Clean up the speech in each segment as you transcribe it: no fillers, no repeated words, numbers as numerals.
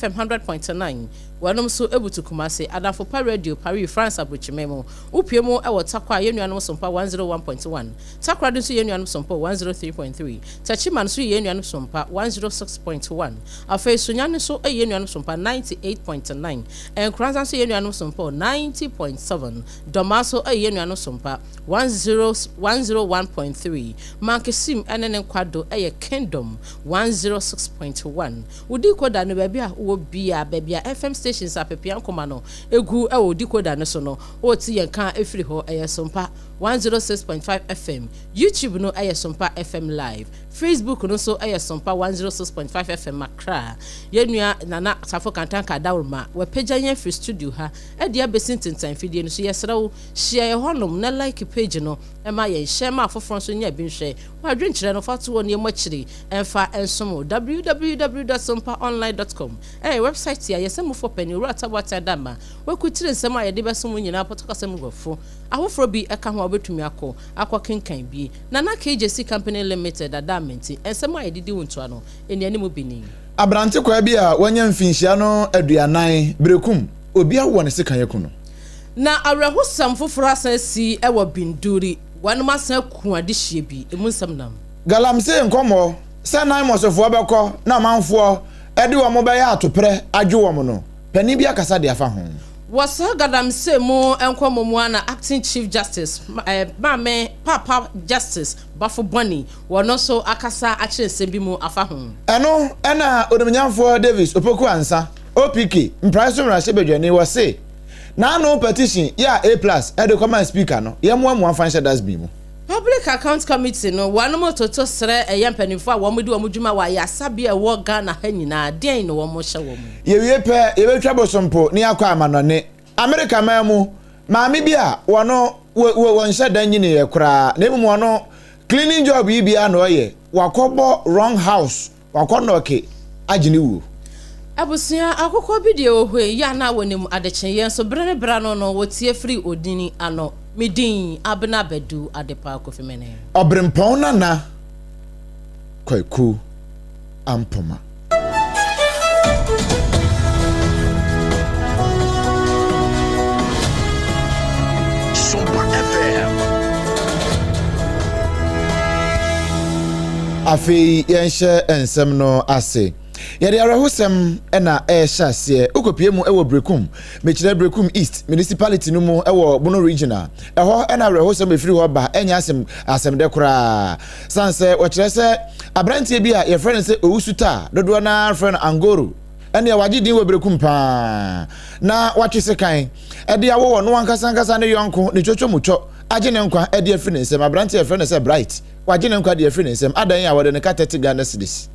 FM 100.9, wɔnom nso butu Kumasi, Adamfo Pa Radio, Paris, France aburokyima mu. Wopue mu wɔ Tarkwa a yɛn nuanom Sompa 101.1, Takoradi nso yɛn nuanom Sompa 103.3, Techiman nso yɛ yɛn nuanom Sompa 106.1, afei Sunyani nso yɛ yɛn nuanom Sompa 98.9, Nkoranza nso yɛ yɛn nuanom Sompa 90.7, Dormaa nso yɛ yɛn nuanom Sompa 101.3, Mankesim ne ne nkwado yɛ Kingdom 106.1. Wo decoder no, baabi a wowɔ biara, baabi a FM stations a Pepeaa Nkoma no gu wɔ wo decoder no so no, wote yɛn nka firi hɔ. Ɛyɛ Sompa 106.5 FM. YouTube no yɛ Sompa FM Live. Facebook no nso yɛ Sompa 106.5 FM Accra. Yɛn nua Nana Safo Kantanka Adaworoma, wapagya yɛn afiri studio ha de abɛsi ntentan fidie no so. Yɛsrɛ wo, hyia yɛn hɔnom na like page no ma yɛn, hyɛ ma afoforɔ nso nya bi nhwɛ. W'adwenkyerɛ no, fa to hɔ na yɛmmɔ akyiri mfa nsom wo. Www dot sompaonline dot com yɛ wɛbsaet a yɛn samufo panyin, Owura Taboateng Adamma, wakutiri nsɛm a yɛde bɛsom wo nyinaa pɔtɔkasa mu guafo afoforɔ bi ka ho a wobɛtumi akɔ akɔkenkan bi. Nana KJC Company Limited Adamma nti, nsɛm a yɛde di wo ntoa no, nnianim bi ni. Aberantekwaa bi a wanya mfinhyia no 40, berekum obi awɔ ne sekan aku no. Na awerɛhosɛm foforɔ asan asi wɔ Binduri. Wɔnom asan aku adehyeɛ bi. Emu nsɛm nam. Galamsey nkɔmmɔ sɛ Naimɔsfoɔ bɛkɔ na amanfoɔ de wɔn bɛyɛ atoprɛ adwo wɔn no, panin bi akasa de afa ho. Wɔ saa Galamsey mu nkɔmmɔ mu ara na Acting Chief Justice Maame Paapa Justice Bafo Bonney wɔno nso akasa akyerɛ nsɛm bi mu afa ho. Ɛno na Onimnyamfoɔ Davis Opoku Ansah, OPK, Mpraeso Mmarahyɛbadwani, wɔ se N'ano petition yɛ a A-plus de kɔmaa speaker no, yɛmmoa mmoa mfa nhyɛ dustbin mu. Public Account Committee no, wɔnom toto srɛ ɛyɛ mpaninfoɔ a wɔn di wɔn dwuma wɔ ayasabea a ɛwɔ Ghana ha nyinaa, deɛn na wɔn hyɛ wɔn? Yɛwie pɛ, yɛbɛtwa bosompo na yɛakɔ amanɔne. Amerika man mu, maame bi a wɔno wɔ wɔ wɔnhyɛ da nyiniiɛ koraa, na mmom ɔno cleaning job yi bi ara na ɔyɛ, wakɔbɔ wrong house Wakɔ nɔɔke agye ne wuo. Abusua, akokɔ bi deɛ ohue yɛ a na wɔnim adekyeeɛ nso bere ne bere ano no wɔtie firi onini ano. Me din, Abena Badu Adepa Kofi Mene. Ɔberempɔn Nana Kwaku Ampoma. Sompa FM. Afei yɛnhyɛ nsɛm no ase. Yɛde awerɛhosɛm na ɛrehyɛ aseɛ. Wokɔpie mu wɔ Berekum, mekyerɛ Berekum East Municipality no mu wɔ Bono Region a, ɛhɔ na awerɛhosɛm ɛfiri hɔ ba, ɛnyɛ asɛm asɛmdɛ koraa. Sane sɛ wɔkyerɛ sɛ aberanteɛ bi a yɛfrɛ no sɛ Owusu Taa, dodoɔ no ara frɛ no Angoro, ɛnneɛ wagye din wɔ Berekum paa, na watwe sekan de awɔ ɔno ankasa ankasa ne yɔnko ne twotwomutwɔ agye ne nkwa de afiri ne nsam. Aberanteɛ a yɛfrɛ no sɛ Bright, wagye ne nkwa de afiri ne nsam. Adɛn a wɔde no ka 30 Ghana cedis?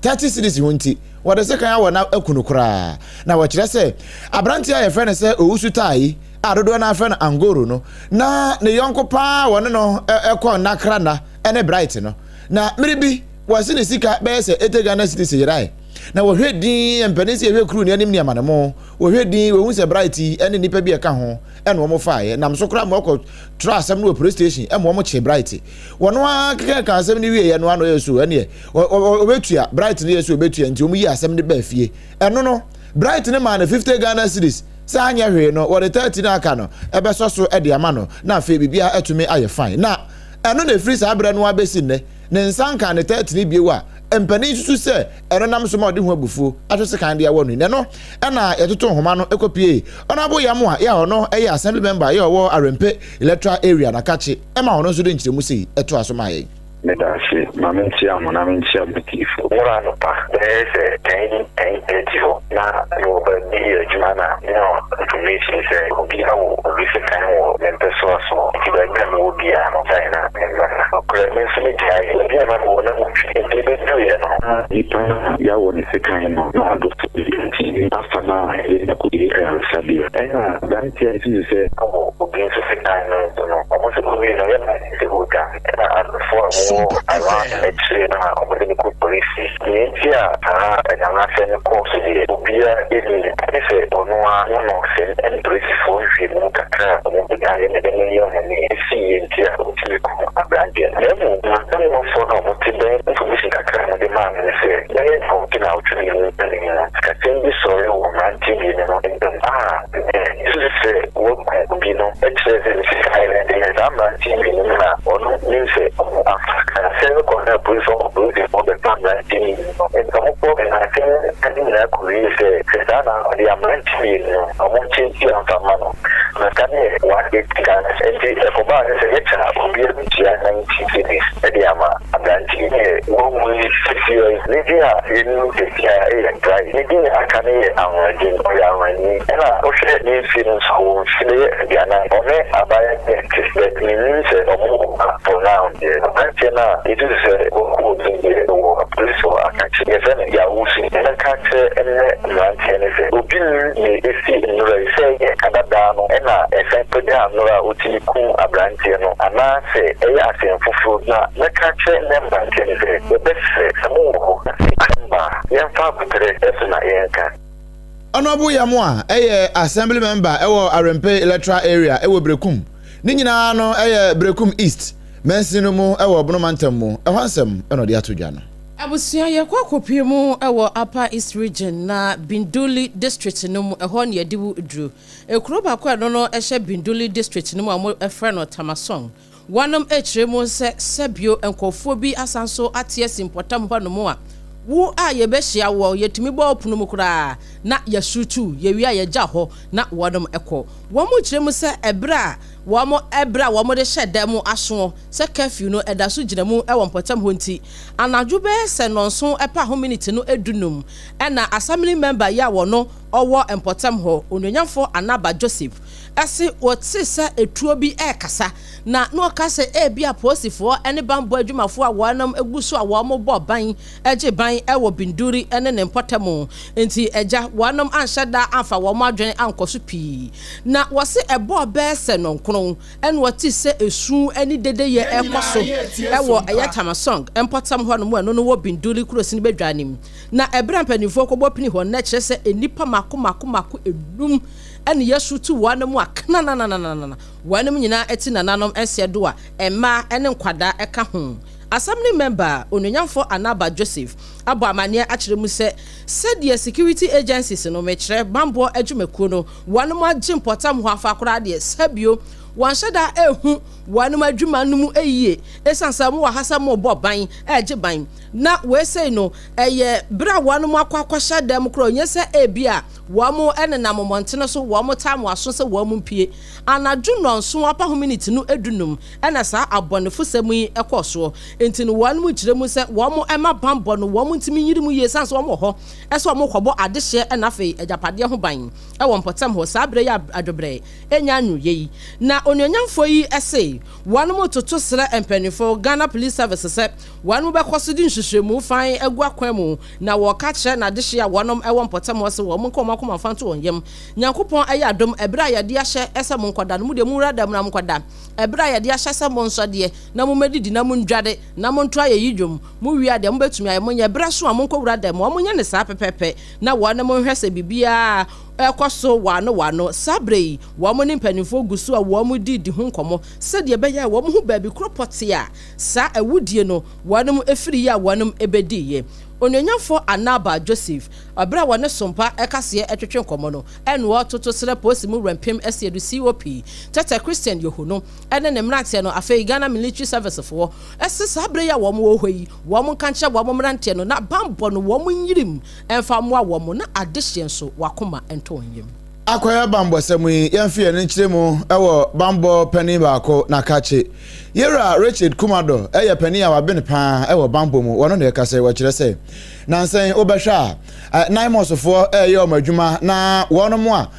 30 cedis ho nti, wɔde sekan awɔ no aku no koraa. Na wɔkyerɛ sɛ aberanteɛ a yɛfrɛ no sɛ Owusu Taa yi, a dodoɔ no ara frɛ no Angoro no, na ne yɔnko paa a wɔne no kɔ nnakra nna ne Bright no. Na mmere bi, wɔse ne sika bɛyɛ sɛ 80 Ghana cedis yerae. Na wɔhwɛ din, mpanin sɛ yɛhwɛ kuru ne anim ne amanemo, wɔhwɛ din, wɔhu sɛ Bright yi ne nnipa bi a ɛka ho na wɔn faeɛ. Nam so koraa ma wɔkɔ twerɛ asɛm no wɔ police station ma wɔn kyee Bright. Wɔn ara keka ka asɛm no wieɛ no ano yɛ so ɛneɛ wɔbɛtua, Bright no yɛ so wɔbɛtua nti wɔn yi asɛm no baa fie. Ɛno no, Bright no maa no 50 Ghana cedis sɛ anyɛ hwee no wɔde 30 no aka no ɛbɛsɔ so de ama no na afei biribiara atumi ayɛ fine. Na ɛno na ɛfiri saa berɛ no ara bɛsi nnɛ ne nsa nkaa ne 30 no bio a mpanin susu sɛ ɛno nam so ma ɔde ho abufuo atwe sekan de awɔ no yi. Na ɛno na yɛtoto nhoma no kɔpuee Honourable Yamoah yɛ a ɔno yɛ Assembly Member yɛ ɔwɔ Arempe Electoral Area na Kakye ma ɔno nso de nkyerɛmu sei toa so maa yɛn. Meda ase. Ma menkyia mo na menkyia m'atiefo. Nwura anɔpa bɛyɛ sɛ ten, 10:30 hɔ na mewɔ baabi reyɛ adwuma na menya information sɛ obi awo obi sekan wɔ me mpɛsoa so nti baabi a mewɔ biara no gyae na memmra. Nokorɛ me nso megyae. Baabi a na mewɔ na motwi nti ɛbɛduruiɛ no na nipa no a yɛawɔ ne sekan no na adɔfo bi atumi afa no a yɛde no akɔdi ayaresabea. Ɛna aberanteɛ a yɛsusu sɛ awo obi nso sekan no nso no wɔn nso kɔwiee no yɛma sɛ ɔredwane. Ɛna adɔfoɔ a wɔwɔ around akyire no a wɔde no kɔ polisi. Deɛ nti a saa anyanasɛm no kɔɔ so deɛ obiara nnim. Gye sɛ ɔno ara ne no sɛm ɛne polisifoɔ nhwehwɛmu kakra a wɔbɛyɛ na ɛbɛma yɛahu nea ɛsiiɛ nti a wɔtumi kum aberanteɛ no. Na mmom mantamufoɔ no a wɔte bɛn information kakra a wɔde maa me ne sɛ bɛyɛ nnawɔtwe nnawɔtwe mmienu anim no sikasɛm bi sɔre. mmeranteɛ mmienu no ntam a yɛsusu sɛ wɔaku obi no kyerɛ sɛ ne sika yɛ ne deɛ. Saa mmeranteɛ mmienu no na ɔno nim sɛ wɔafa sika. Asɛm no kɔɔ sɛ apolisifoɔ ma apolisifoɔ bɛfaa mmeranteɛ mmienu no. Nkramofo nnansa yi ade nyinaa kɔwiee sɛ, sɛ saa na ɔde mmeranteɛ mmienu no wɔn nkyɛ ntua mfa mma no. Na sika no yɛ 180 Ghana cedis. Enti ɛkɔbaa sɛ sɛ yɛkyɛ a obiara bɛtua 90 cedis de ama. Aberante yi yɛ wɔn yi sesia yi. Ne din a yɛnim sesia yɛ Bright. Ne din a aka no yɛ Anwonwadin. Ɔyɛ Anwonwani. Ɛna wohwɛ ne mfie no nso a, ɔwɔ mfie bɛyɛ aduanan. Ɔne abaayewa bi na ɛte but mennim sɛ ɔmo wɔ ba for now deɛ. Aberanteɛ no a yɛsusu sɛ waku obi deɛ ɔwɔ apolisifoɔ akakye. Yɛfrɛ no Yawusu. Mɛka akyerɛ ɛnnɛ mmeranteɛ no sɛ obi nnim deɛ ɛsi nnora yi. Sɛ ɛyɛ kadadaa no na ɛsan pagyaa nnora a ɔtumi kum aberanteɛ no anaa sɛ ɛyɛ asɛm foforo na mɛka akyerɛ nnɛ mmeranteɛ no sɛ, Yɛbɛsrɛ sɛ mowɔ hɔ na sɛ asɛm ba a, yɛmfa aboterɛ so na yɛnka. Honourable Yamoah yɛ Assembly Member wɔ Arempe Electoral Area wɔ Berekum. Ne nyinaa no yɛ Berekum East mansin no mu wɔ Bono Mantam mu. Ɛhɔ nsɛm na ɔde ato dwa no. Abusua, yɛkɔ akɔpue mu wɔ Upper East Region na Binduli District no mu, ɛhɔ na yɛde wo duru. Ekuro baako a ɛno no hyɛ Binduli District no mu a wɔfrɛ no Tamasong. Wɔnom rekyerɛ mu sɛ sɛbio nkorɔfoɔ bi asan so ate asi mpɔtam hɔ nom a, wo a yɛbɛhyia woɔ, yɛtumi bɔ wo pono mu koraa na yɛasurutu, yɛwie a yɛgya hɔ na wɔnom kɔ. Wɔn rekyerɛ mu sɛ ɛberɛ a wɔn ɛberɛ a wɔn de hyɛ dan mu asoɔ sɛ curfew no ɛda so gyina mu wɔ mpɔtam hɔ nti, anadwo bɛyɛ sɛ nnɔnson ɛpa ho miniti no dunum ɛna Assembly member yi a wɔno ɔwɔ mpɔtam hɔ, Onuonyamfoɔ Anaba Joseph, se wɔtee sɛ etuo bi rekasa, na na ɔka sɛ ebia apolisifoɔ ne bammɔ adwumafoɔ a wɔn gu so a wɔbɔ ban gye ban wɔ Binduri ne ne mpɔtam nti agya wɔn anhyɛ da amfa wɔn adwene ankɔ so pii. Na wɔse ɛbɔɔ bɛyɛ sɛ nnɔnkron na wɔtee sɛ esu ne dedeyɛ rekɔ so wɔ ɛyɛ Tamasong mpɔtam hɔnom a ɛno no wɔ Binduri kurosini badwa anim. Na ɛberɛ a mpanimfoɔ kɔbɔ pini hɔ no na ɛkyerɛ sɛ nnipa mmaako mmaako mmaako enum ne Yesu tu wɔnom a knananananana wɔnom nyinaa ti nananom nseɛ do a mmaa ne nkwadaa ka ho. Assembly member Onuonyamfoɔ Anaba Joseph abɔ amaneɛ akyerɛ mu sɛ sɛdeɛ security agencies no, mekyerɛ banbɔ adwumakuo no, wɔnom agye mpɔtam hɔ afa koraa deɛ sɛbio wɔnhyɛ da nhu wɔnom adwuma no mu yie esiane sɛ wɔwɔ ha sɛ wɔrebɔ ban regye ban na wei sei no ɛyɛ berɛ a wɔnom akɔ akɔhyɛ dan mu koraa ɛnyɛ sɛ ebia Wɔnenam mmɔntene so, wɔtaa mo aso sɛ wɔmpue. Anadwo nnɔnson apaho miniti no dunum na saa abɔnefosɛm yi kɔɔ soɔ. Enti no wɔn kyerɛ mu sɛ wɔmma banbɔ no wɔntumi nyiri mu yie ɛsiane sɛ wɔwɔ hɔ sɛ wɔrekɔbɔ adehyeɛ na afei agyapadeɛ ho ban wɔ mpɔtam hɔ saa berɛ yi a adwobrɛ nnya nnwoeɛ yi. Na onuonyamfoɔ yi se wɔretoto srɛ mpaninfoɔ, Ghana Police Service, sɛ wɔbɛkɔ so de nhwehwɛmu fann agu akwan mu Na wɔka kyerɛ n'adehye a wɔnom wɔ mpɔtam hɔ se wɔn nka wɔn akoma mfa nto wɔn yam. Nyankopɔn ayɛ adom, ɛberɛ a yɛde ahyɛ sɛ monkɔda no, mo deɛ monwura dan mu na monkɔda. Ɛberɛ a yɛde ahyɛ sɛ monsɔ deɛ, na mommɛdidi na mondware, na monto ayeyi dwom, mowie a deɛ mobɛtumi ayɛ, monyɛ. Ɛberɛ so a monkɔwura dan mu, wɔnyɛ no saa pɛpɛpɛ, na wɔnom nhwɛ sɛ biribiara rekɔ so wɔano wɔano. Saa berɛ yi, wɔn ne mpanimfoɔ gu so a wɔredidi ho nkɔmmɔ, sɛdeɛ ɛbɛyɛ a wɔn ho baabi korɔ pɔtee a saa awudie no wɔnom firii a wɔnom bɛdiiɛ. Onuonyamfoɔ Anaba Joseph, berɛ a wɔne Sompa kaseɛ twetwe nkɔmmɔ no, ɛna ɔtoto srɛ Polisi mu wura mpem asiedu COP, Tɛtɛ Christian Yohuno ne ne mmeranteɛ no, afei Ghana Military Service foɔ, se saa berɛ yi a wɔn wɔ hɔ yi, wɔn nka nkyerɛ wɔn mmeranteɛ no na banbɔ no wɔn nyirim mfa mmoa wɔn na adehyeɛ nso wɔakoma ntɔ wɔn yam. Akɔyɛ banbɔsɛm yi, yɛmfe yɛn ani nkyerɛ mu wɔ banbɔ panin baako n'akakye. Yɛwura Richard Kumador yɛ panin a waben paa wɔ banbɔ mu. Wɔno na ɛkasa yi, wɔkyerɛ sɛ nansa yi wobɛhwɛ a NAIMOSfoɔ reyɛ wɔn adwuma na wɔnom a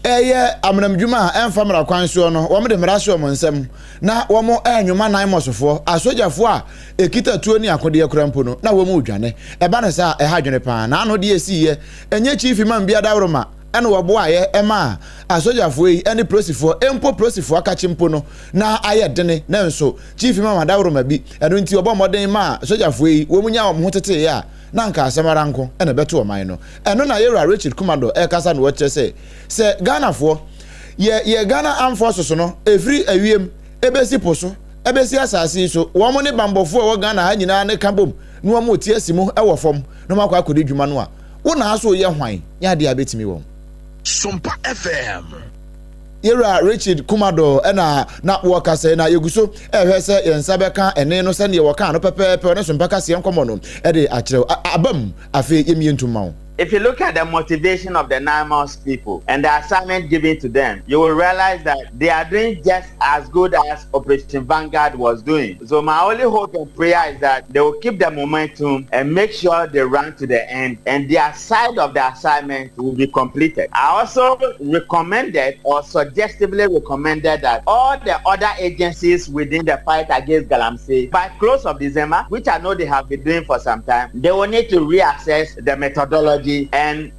ɛyɛ amenamdwuma a ɛmfa mmara kwan soɔ no, wɔn de mmara hyɛ wɔn nsam na wɔn ɛnwoma NAIMOSfoɔ, asogyafoɔ a ɛkita tuo ne akodeɛ kora mpo no, na wɔn redwane. Ɛba no saa a, ɛha adwene paa. Na ano deɛ ɛsiiɛ, ɛnyɛ Chief Imam bi adaworoma ɛna wɔboaeɛ maa asogyafoɔ yi ne polisifoɔ, mpo polisifoɔ akakye mpo no, na ayɛ dene, nanso Chief Imam adaworoma bi, ɛno nti wɔbɔɔ mmɔden maa sogyafoɔ yi wɔn nyaa wɔn ho teteeɛ a, na anka asɛm ara nko na ɛbɛto ɔman no. Ɛno na Yɛwura Richard Kumador ɛrekasa na ɔkyerɛ sɛ, sɛ Ghanafoɔ, yɛ yɛ Ghana Armed Forces no, ɛfiri ewiem ɛbɛsi po so, ɛbɛsi asase yi so, wɔn ne banbɔfoɔ a ɛwɔ Ghana ha nyinaa ne ka bom na wɔn rete asi mu wɔ fam na wɔn akɔ akɔdi dwuma no a, wo na aso yɛ hwan nyɛ adeɛ a bɛtumi wɔn. Sompa FM. Yɛwura Richard Kumado na na wɔkasa yi, na yɛgu so ɛhwɛ sɛ yɛn nsa bɛka ɛne no sɛdeɛ wɔkaa no pɛpɛɛpɛ ɔne Sompa kaseɛ nkɔmmɔ no de akyerɛw aba mu. Afei yɛmmie ntom ma wo. If you look at the motivation of the NAIMOS people and the assignment given to them, you will realize that they are doing just as good as Operation Vanguard was doing. So my only hope and prayer is that they will keep the momentum and make sure they run to the end and their side of the assignment will be completed. I also recommended or suggestively recommended that all the other agencies within the fight against Galamsey by close of December, which I know they have been doing for some time, they will need to reassess the methodology and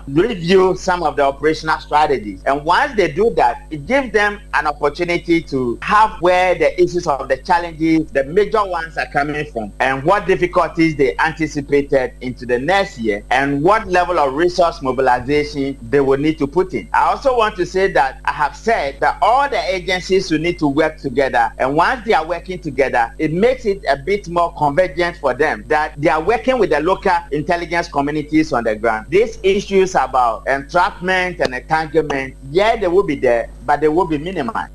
review some of the operational strategies. And once they do that, it gives them an opportunity to have where the issues of the challenges, the major ones are coming from, and what difficulties they anticipated into the next year, and what level of resource mobilization they will need to put in. I also want to say that I have said that all the agencies will need to work together, and once they are working together, it makes it a bit more convergent for them that they are working with the local intelligence communities on the ground. These issues about entrapment and entanglement, yeah, they will be there, but they will be minimized.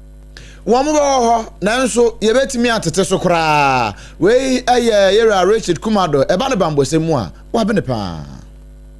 Wɔn bɛwɔ hɔ, nanso yɛbɛtumi atete so koraa. Wei yɛ yɛwura Richard Kumado. Ɛba no bambɔsɛm mu a, wabene paa.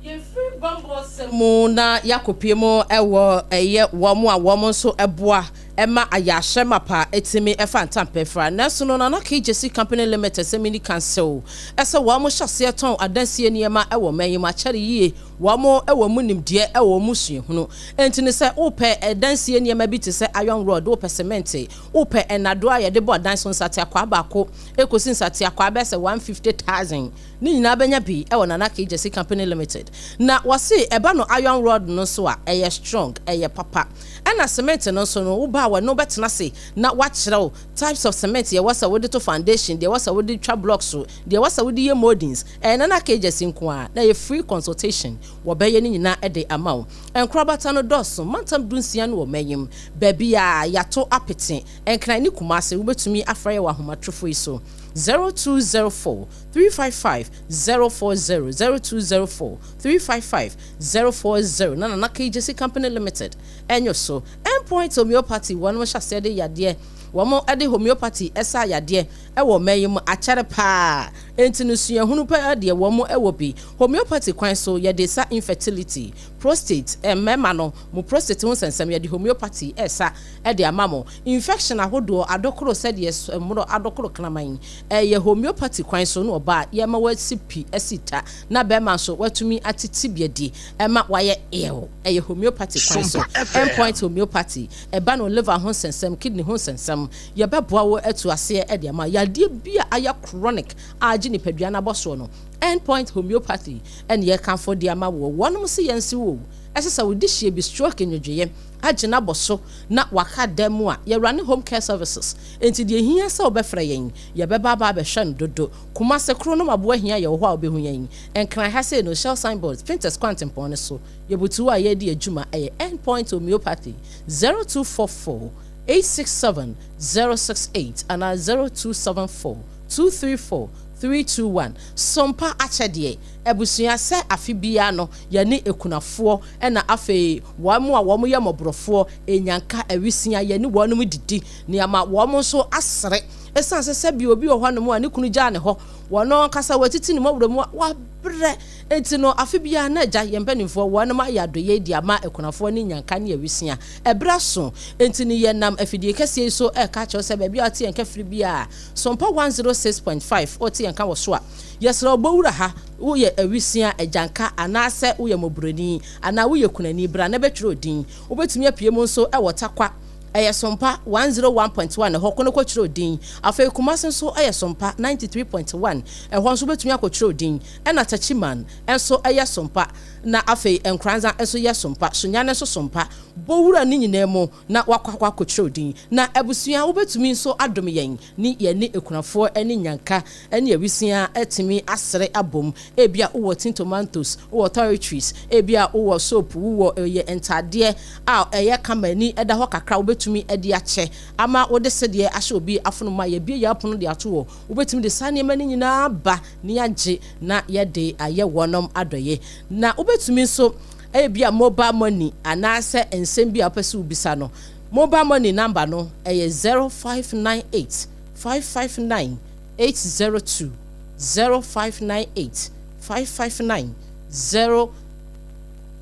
Yɛfiri bambɔsɛm mu na yɛakɔpie mu ɛwɔ ɛyɛ wɔn a wɔn nso ɛboa ɛma ayɛahyɛ mapa ɛtumi ɛfa ntampɛfra. Nanso no, Nana KJC Company Limited sɛ mini council ɛsɛ wɔn hyɛ aseɛ tɔn adansie nneɛma ɛwɔ mɛn yi mu akyɛre yie. Wɔn ɛwɔ mu nimdeɛ, ɛwɔ mu suahunu. Nti ne sɛ wopɛ ɛdansie nneɛma bi te sɛ iron rod, wopɛ cement, wopɛ ɛnadoa a yɛde bɔ adan so, nsate akwa baako ekosi nsate akwa bɛsɛ 150,000, ne nyinaa bɛnya bi ɛwɔ Nana KJC Company Limited. Na wɔsi ɛba no, iron rod no nso a ɛyɛ strong, ɛyɛ papa, ɛna cement no nso no, woba a wɔne wobɛtena ase na wakyerɛw types of cement yɛwɔ sɛ wode to foundation, deɛ wɔ sɛ wode twa blocks so, deɛ wɔ sɛ wode yɛ moldings. Ɛyɛ Nana KJC nko a na yɛ free consultation wɔbɛyɛ ne nyinaa ɛde ama wo. Nkorabata no dɔɔso, mantam 16 no wɔ manyim baabi a yɛato apete Nkran ne Kumase. Wobɛtumi afrɛ yɛ wɔ ahomatrofo yi so: 0204 355 040, 0204 355 040. Na Nana KJC Company Limited ɛnyɛ so. Endpoint Homeopathy, wɔn hyɛ aseɛ de yadeɛ, wɔn de homeopathy ɛsa yadeɛ ɛwɔ mɛn yi mu akyɛre paa. Nti no, suahunu paa deɛ wɔn ɛwɔ bi. Homeopathy kwan so, yɛde sa infertility, prostate, mmarima no mo prostate ho nsɛnsɛm, yɛde homeopathy ɛsa ɛde ama mo. Infection ahodoɔ, adokoro sɛdeɛ mmorɔ adokoro kraman, ɛyɛ homeopathy kwan so no ɔbaa yɛma wasi pi ɛsi ta, na bɛrima nso watumi atete biadi ɛma wayɛ ill, ɛyɛ homeopathy kwan so. Endpoint Homeopathy, ɛba no liver ho nsɛnsɛm, kidney ho nsɛnsɛm, yɛbɛboa wo atu aseɛ ɛde ama. Yadeɛ bi a ayɛ chronic a agye nipadua no abɔ soɔ no, Endpoint Homeopathy ɛne yɛkamfo de ama wɔ. Wɔnom se yɛn si wo ɛsɛ sɛ wodi hyia bi, stroke nwodwoeɛ agye n'abɔ so na waka dan mu a, yɛwura ne home care services. Nti deɛ ehia sɛ wɔbɛfrɛ yɛn, yɛbɛba aba abɛhwɛ no dodo. Kumase koro no maboa hia yɛwɔ hɔ a wobɛhu yɛn. Nkran ha sei no, Shell signboard, Printers kwantempɔn no so, yɛbutu a yɛredi adwuma. Ɛyɛ Endpoint Homeopathy, 0244 867 068 anaa 0274 234 321. Sompa akyɛdeɛ abusua sɛ afe biara no, yɛne ekunafoɔ ɛna afei wɔn a wɔn yɛ mmɔborɔfoɔ, enyanka, awisia, yɛne wɔn didi nneɛma, wɔn nso asere. Esan sɛ sɛbi obi wɔ hɔnom a ne kunu gyaa ne hɔ, wɔn ankasa wɔatiti ne mɔborɔ mu, wabrɛ. Nti no, afe biara na agya yɛn mpanimfoɔ wɔn ayɛ adɔyɛ di ama akunafoɔ ne nyanka ne awisia. Ɛbrɛ so nti no, yɛnam afidie kɛseɛ yi so ɛreka kyerɛw sɛ baabi a ɔte yɛn kafiri bi a Sompa 106.5 ɔte yɛn ka wɔ so a, yɛsrɛ ɔbɔwura ha, woyɛ awisia, agyanka, anaasɛ woyɛ mmɔborɔni anaa woyɛ kunani, bra na bɛtwerɛ odin. Wobɛtumi apue mu nso ɛwɔ Takwa, ɛyɛ Sompa 101.1, ɛhɔ kono kɔkyerɛ odin. Afei Kumase nso ɛyɛ Sompa 93.1, ɛhɔ nso wobɛtumi akɔkyerɛ odin. Ɛna Takyiman nso ɛyɛ Sompa, na afei Nkoranza nso yɛ Sompa, Sunyane nso Sompa. Bɔwura ne nyinaa mu na wakɔ akɔkyerɛ odin. Na abusua, wobɛtumi nso adom yɛn ne yɛne ekunafoɔ ne nyanka ne awisia atumi asere abom. Ebia wowɔ tin tomatoes, wowɔ toiletries, ebia wowɔ soap, wowɔ ɛyɛ ntadeɛ a ɛyɛ kama ani ɛda hɔ kakra, wobɛtumi de akyɛ ama wode sedeɛ ahyɛ obi afono mu a, yɛbie yɛ apono de ato wɔ. Wobɛtumi de saa nneɛma no nyinaa ba ne yɛagye na yɛde ayɛ wɔnom adɔyɛ. Na wobɛtumi nso Ebia mobile money anaasɛ nsɛm bi a wopɛ sɛ wobisa no, mobile money number no ɛyɛ 0598 559 802, 0598 559 0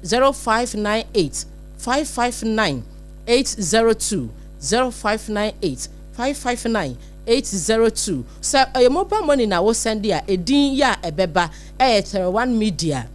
0598 559 802, 0598 559 802. Sɛ ɛyɛ mobile money na wo send a, edin yɛ a ɛbɛba ɛyɛ Tɛrɛwan Media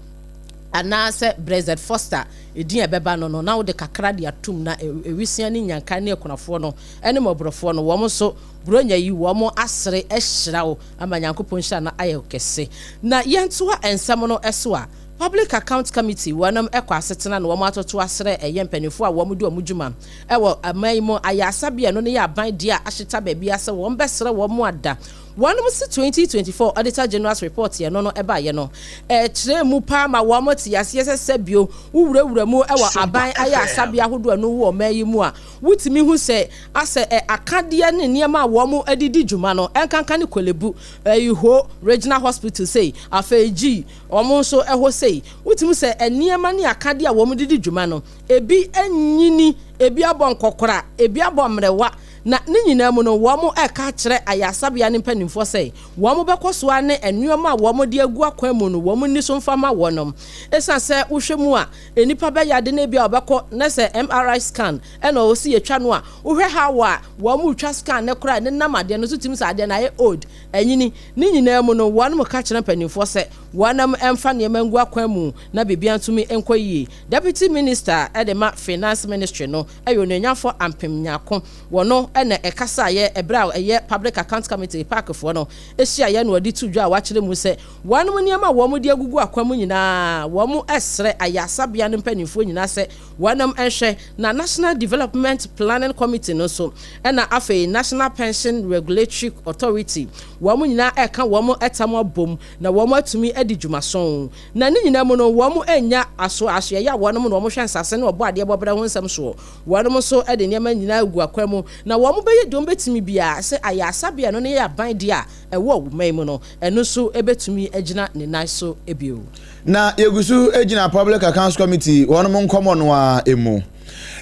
anaasɛ Brexit Foster. Edin a ɛbɛba no, na wode kakra de atum na ewisia ne nyanka ne akunafoɔ no ɛne mmɔborɔfoɔ no, wɔn nso buronya yi wɔn asere ahyira wo ama Nyankopɔn nhyira no ayɛ kɛse. Na yɛntoa nsɛm no so a, Public Account Committee wɔnom ɛkɔ asetena na wɔn atoto asrɛ ɛyɛ mpanimfoɔ a wɔn di wɔn dwuma ɛwɔ aman yi mu ayasabea no ne yɛ aban deɛ a ahyeta baabi asɛ wɔn bɛsrɛ wɔn ada. Wɔnom si 2024 Auditor General's report yɛ no ɛbaayɛ no, ɛkyerɛ mu paa ma wɔn te aseɛ sɛ bio wowurawura mu ɛwɔ aban ayɛ asabea ahodoɔ no wɔ ɔman yi mu a, wotumi hu sɛ asɛ ɛ akadeɛ ne nneɛma a wɔn de di dwuma no, ɛnkanka ne Korle Bu, ɛyi Ho Regional Hospital sei, afei gyi wɔn nso ɛhɔ sei, wotumi sɛ nneɛma ne akadeɛ a wɔn de di dwuma no, ebi anyini, ebi abɔ nkɔkora, ebi abɔ mmerɛwa. Na ne nyinaa mu no, wɔn ɛka kyerɛ ayasabea ne mpanimfoɔ sɛ wɔn bɛkɔ so ne nneɛma a wɔn de agu akwan mu no, wɔn ni so mfa ma wɔn. Ɛsiane sɛ wohwɛ mu a, nnipa bɛyɛ ade no bi a wɔbɛkɔ na sɛ MRI scan ɛna ɔsi yɛtwa no a, wohwɛ ha wɔ a wɔn retwa scan ne koraa ne nam adeɛ no so tumi sɛ adeɛ no ayɛ old, ɛnyini. Ne nyinaa mu no, wɔn ka kyerɛ mpanimfoɔ sɛ wɔn mfa nneɛma ngu akwan mu na biribiara ntumi nkɔ yie. Deputy Minister ɛde ma Finance Ministry no ɛyɛ Onuonyamfo Ampem Nyako. Wɔno ɛna ɛkasaeɛ ɛberɛ a ɛyɛ Public Account Committee, PAC foɔ no ahyiaeɛ no, wɔde to dwa a wakyerɛ mu sɛ wɔnom nneɛma a wɔn de agugu akwan mu nyinaa, wɔn ɛsrɛ ayasabea no mpanimfoɔ nyinaa sɛ wɔnom nhwɛ. Na National Development Planning Committee no nso, ɛna afei National Pension Regulatory Authority, wɔn nyinaa ɛka wɔn ɛtam abom na wɔn atumi adi dwumason. Na ne nyinaa mu no, wɔn anya aso asoɛyɛ a wɔnom na wɔn hwɛ nsase ne ɔbɔ adeɛ bɔbrɛ ho nsɛm soɔ, wɔnom nso de nneɛma nyinaa gu akwan mu na wɔn bɛyɛ deɛ wɔn bɛtumi biara sɛ ayasabea no ne yɛ aban deɛ a ɛwɔ ɔman mu no, ɛno nso bɛtumi agyina ne nan so bio. Na yɛgu so gyina Public Accounts Committee wɔn nkɔmmɔ no a emu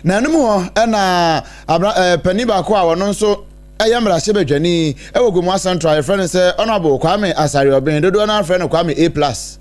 na ɛnum hɔ, ɛna abra panin baako a wɔno nso ɛyɛ mmarahyɛbadwani ɛwɔ Gomoa Central, yɛfrɛ no sɛ Honourable Kwame Asare Ɔbɛn, dodoɔ no afrɛ no Kwame A Plus,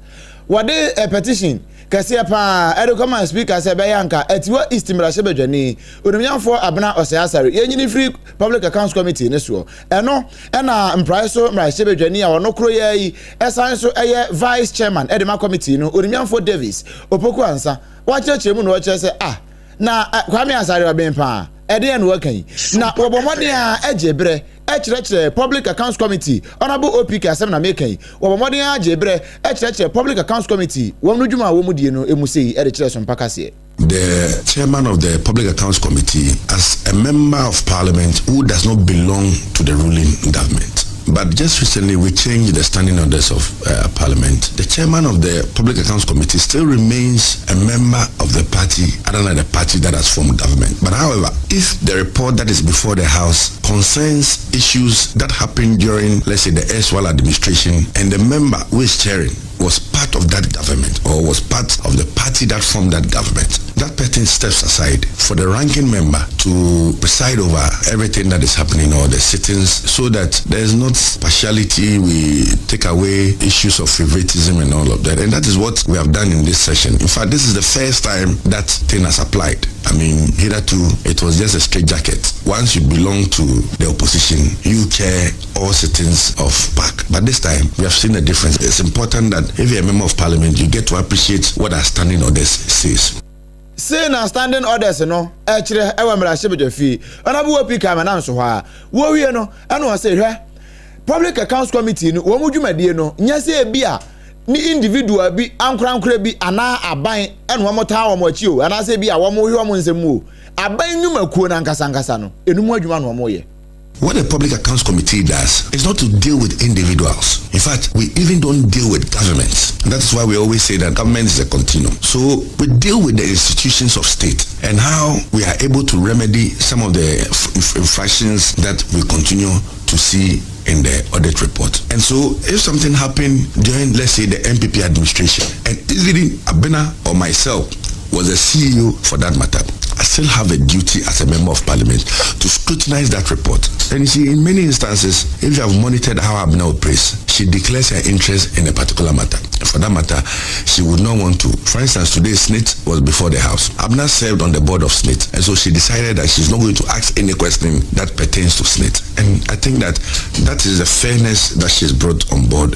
wɔde petition kɛseɛ paa ɛde kɔma Speaker sɛ ɛbɛyɛ anka Atiwa East mmarahyɛbadwani Onimnyamfoɔ Abena Ɔsɛe Asare yɛnyini firi Public Accounts Committee ne soɔ. Ɛno ɛna mprae so mmarahyɛbadwani a ɔno koro yɛ yi ɛsan so ɛyɛ vice chairman ɛde ma committee no, Onimnyamfoɔ Davis Opoku Ansa, wakyerɛkyerɛ mu na ɔkyerɛ sɛ, ah, na Kwame Asare Ɔbɛn paa ɛdeɛ na wɔka yi, na wɔbɔ mmɔden a ɛgye berɛ ɛkyerɛkyerɛ Public Accounts Committee, Honourable OPK asɛm na meka yi, wɔbɔ mmɔden agye berɛ ɛkyerɛkyerɛ Public Accounts Committee wɔn no dwuma a wɔn die no emu sei ɛde kyerɛ so mpa kaseɛ. The chairman of the Public Accounts Committee, as a member of parliament who does not belong to the ruling government. But just recently, we changed the standing orders of parliament. The chairman of the Public Accounts Committee still remains a member of the party, other than the party that has formed government. But however, if the report that is before the House concerns issues that happened during, let's say, the erstwhile administration, and the member who is chairing was part of that government or was part of the party that formed that government, that person steps aside for the ranking member to preside over everything that is happening or the sittings, so that there is not partiality, we take away issues of favoritism and all of that. And that is what we have done in this session. In fact, this is the first time that thing has applied. I mean, hitherto it was just a straight jacket. Once you belong to the opposition, you chair all sittings of PAC. But this time, we have seen a difference. It's important that if you're a member of parliament, you get to appreciate what our standing orders says. Sei na standing orders no ɛkyerɛ ɛwɔ mmarahyɛbadwa fie. Ɔnabo wɔ pii kama na nso hɔ a wɔwie no, ɛna ɔsɛ hwɛ, Public Accounts Committee no wɔn mu dwumadie no nyɛ sɛ ebi a ne individual bi, ankorankora bi anaa aban ɛna wɔn taa wɔn akyi o, anaasɛ ebi a wɔn hwɛ wɔn nsɛm mu o. Aban nnwumakuo no ankasa ankasa no enum adwuma na wɔn yɛ. What the Public Accounts Committee does is not to deal with individuals. In fact, we even don't deal with governments. And that is why we always say that government is a continuum. So we deal with the institutions of state and how we are able to remedy some of the infractions that we continue to see in the audit report. And so if something happened during, let's say, the NPP administration, and even Abena or myself was the CEO for that matter. I still have a duty as a member of parliament to scrutinize that report. And you see, in many instances, if you have monitored how Abna operates, she declares her interest in a particular matter. For that matter, she would not want to. For instance, today SNIT was before the house. Abna served on the board of SNIT, and so she decided that she's not going to ask any question that pertains to SNIT. And I think that that is the fairness that she's brought on board.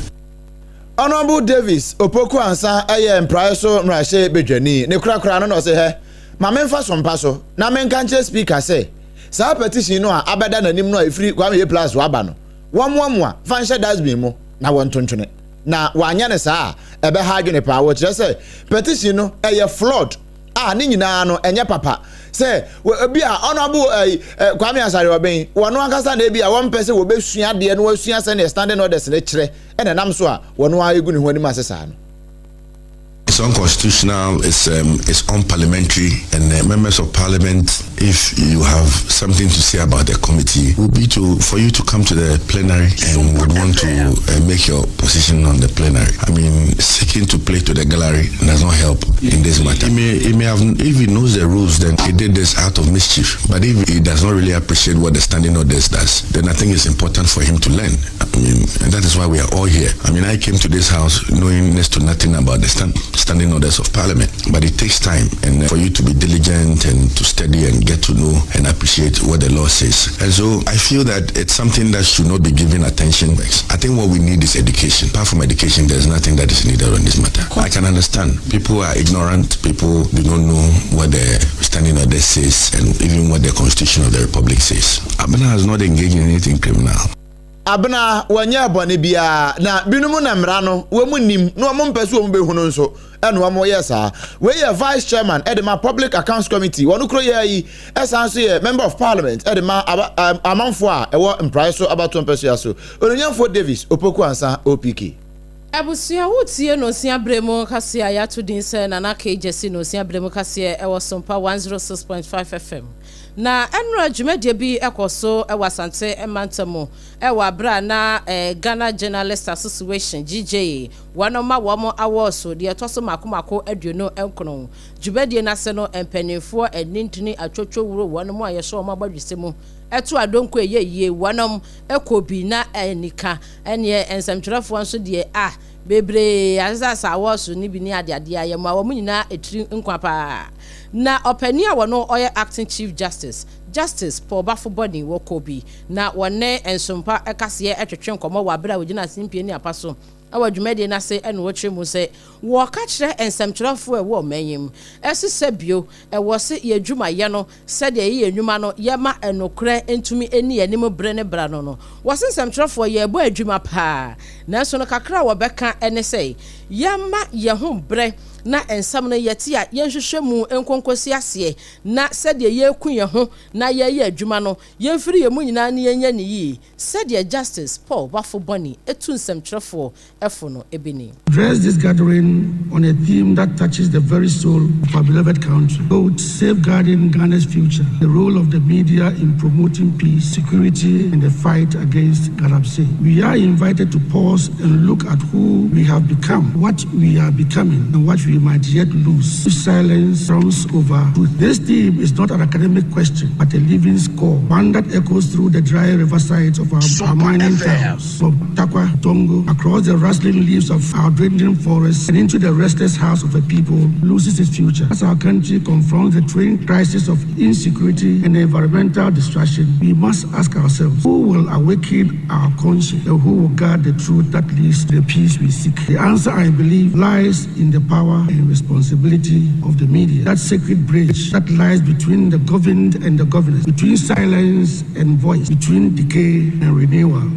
Honourable Davis Opoku Ansah yɛ mpraeɛ so mmarahyɛ badwani. Ne korakora no na ɔse hɛ, ma memfa so mpa so na menka nkyerɛ Speaker sɛ saa petition no a abɛda n'anim no a ɛfiri Kwame A Plus hɔ aba no, wɔmmoamoa fa nhyɛ dustbin mu na wɔnto ntwene. Na wɔanyɛ no saa a, ɛbɛha adwene paa. Wɔkyerɛ sɛ petition no ɛyɛ flawed a ne nyinaa no ɛnyɛ papa sɛ ebi a Honourable ɛyi eh, Kwame Asare Ɔbɛn wɔn ankasa na ebi a wɔn mpɛ sɛ wɔbɛsua adeɛ no wɔasua sɛnea standing orders no kyerɛ ɛna ɛnam so a wɔn ara egu ne ho anim ase saa no. It's unconstitutional, it's, um, it's unparliamentary, and uh, members of parliament, if you have something to say about the committee, would be to for you to come to the plenary and would want to uh, make your position on the plenary. I mean, seeking to play to the gallery does not help in this matter. He may, he may have, if he knows the rules, then he did this out of mischief. But if he does not really appreciate what the standing orders does, then I think it's important for him to learn. I mean, and that is why we are all here. I mean, I came to this house knowing next to nothing about the stand, standing orders of parliament. But it takes time and for you to be diligent and to study and get to know and appreciate what the law says. And so I feel that it's something that should not be given attention. I think what we need is education. Apart from education, there's nothing that is needed on this matter. I can understand. People are ignorant. People do not know what the standing order says and even what the Constitution of the Republic says. Abena has not engaged in anything criminal. Abena, wɔnyɛɛ bɔne biara, na binom na mmara no wɔn nnim na wɔn mpɛ sɛ wɔn bɛhunu nso ɛna wɔn yɛ saa. Wei yɛ Vice Chairman ɛde ma Public Accounts Committee, wɔn kuro yɛ yi ɛsan nso yɛ Member of Parliament ɛde ma aba amanfoɔ a ɛwɔ mpraeɛ so abatoɔ mpɛsoa so, Onuonyamfoɔ Davis Opoku Ansah OPK. Abusua wotie Nonsia berɛ mu kaseɛ a yɛato din sɛ Nana K Gyasi Nonsia berɛ mu kaseɛ ɛwɔ Sompa 106.5 FM. Na ɛnora dwumadie bi kɔɔ so wɔ Asante mantam mu wɔ aberɛ a na Ghana Journalist Association, GJA, wɔn ma wɔn awɔɔso deɛ ɛtɔ so mako mako 29. Dwumadie no ase no mpaninfoɔ anintini atwotwowuro wɔn a yɛhyɛ wɔn abɔdwesɛ mu to adonko ɛyɛ yie wɔn kɔ bi na anika ɛneɛ nsɛmtwerɛfoɔ nso deɛ ah bebree asesa awɔɔso no bi ne adeadeɛ a yɛmoa wɔn nyinaa tiri nkwa paa. Na ɔpanin a wɔno ɔyɛ Acting Chief Justice, Justice Paul Baffoe-Bonnie wɔ kɔ bi na wɔne Nsompa kaseɛ twetwe nkɔmmɔ wɔ aberɛ a wɔgyina simpie ne apa so wɔ dwumadie no ase na wɔkyerɛ mu sɛ wɔka kyerɛ nsɛmtwerɛfoɔ a ɛwɔ ɔman yi mu se sɛ bio ɛwɔ se yɛn adwumayɛ no sɛdeɛ yɛyɛ yɛn nnwuma no yɛma nokorɛ ntumi nni yɛn anim bere ne bere ano no. Wɔse nsɛmtwerɛfoɔ yɛrebɔ adwuma paa nanso no kakra a wɔbɛka ne sɛ yɛmma yɛn ho brɛ na nsɛm no yɛte a yɛnhwehwɛ mu nkonkosi aseɛ na sɛdeɛ yɛreku yɛn ho na yɛreyɛ adwuma no yɛmfiri yɛn mu nyinaa na yɛnyɛ no yie sɛdeɛ Justice Paul Baffoe-Bonnie tu nsɛmtwerɛfoɔ fo no bi ni. Address this gathering on a theme that touches the very soul of our beloved country, both safeguarding Ghana's future, the role of the media in promoting peace, security, and the fight against galamsey. We are invited to pause and look at who we have become, what we are becoming, and what we might yet lose if silence runs over truth. This theme is not an academic question, but a living score, one that echoes through the dry riversides of our, our mining towns, from Tarkwa, Tongo, across the rustling leaves of our dwindling forests, and into the restless hearts of a people loses its future. As our country confronts the twin crisis of insecurity and environmental destruction, we must ask ourselves who will awaken our conscience and who will guard the truth that leads to the peace we seek? The answer, I believe, lies in the power and responsibility of the media, that sacred bridge that lies between the governed and the governors, between silence and voice, between decay and renewal.